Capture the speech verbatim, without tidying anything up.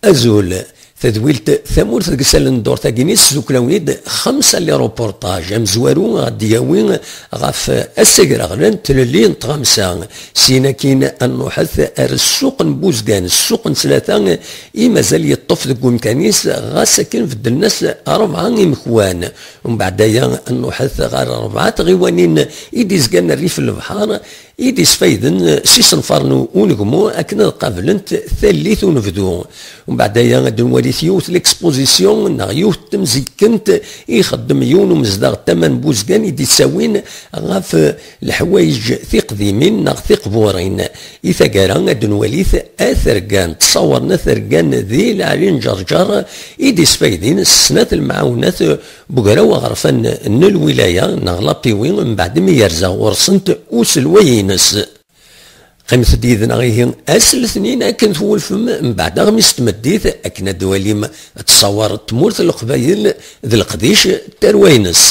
Azul. Tadwilt Tamurt deg isallen n ddurt-agi-nni tesdukel-awen-id xemsa n les reportages. Amezwaru ad d-yawi ɣef ass agraɣlan n tlelli n tɣamsa. Syin akkin ad nruḥet ar ssuq n Buzgan, ssuq n tlata i mazal yeṭṭef deg umkan-is, ɣas akken beddlen-as rebɛa imekwan. Umbeɛd aya ad nruḥet ɣer rebɛa tɣiwanin i d-izgan rrif n lebḥer, i d-isfayden s isenfaren n unegmu akken ad qablent tallit unebdu. Umbeɛd aya ad nwali yiwet l'exposition neɣ yiwet temzikkent i ixeddem yiwen umezdaɣ n tama n Buzgan i d-ittawin ɣef leḥwayeǧ tiqdimin neɣ tiqburin. I taggara ad nwali atergan, ttṣawren atergan di Lɛali n Ǧerǧer i d-isfaydin s snat lemɛawnat n ugraw aɣerfan n lwilaya neɣ lapiwi mbeɛd mi yerza ɣur-sent uselway-ines. Qqimet-d yid-neɣ ihi ass n letnin akken twulfem mbeɛd aɣmis n tmeddit akken ad d-twalim ttṣawar n tmurt n Leqbayel d leqdic n tarwa-ines.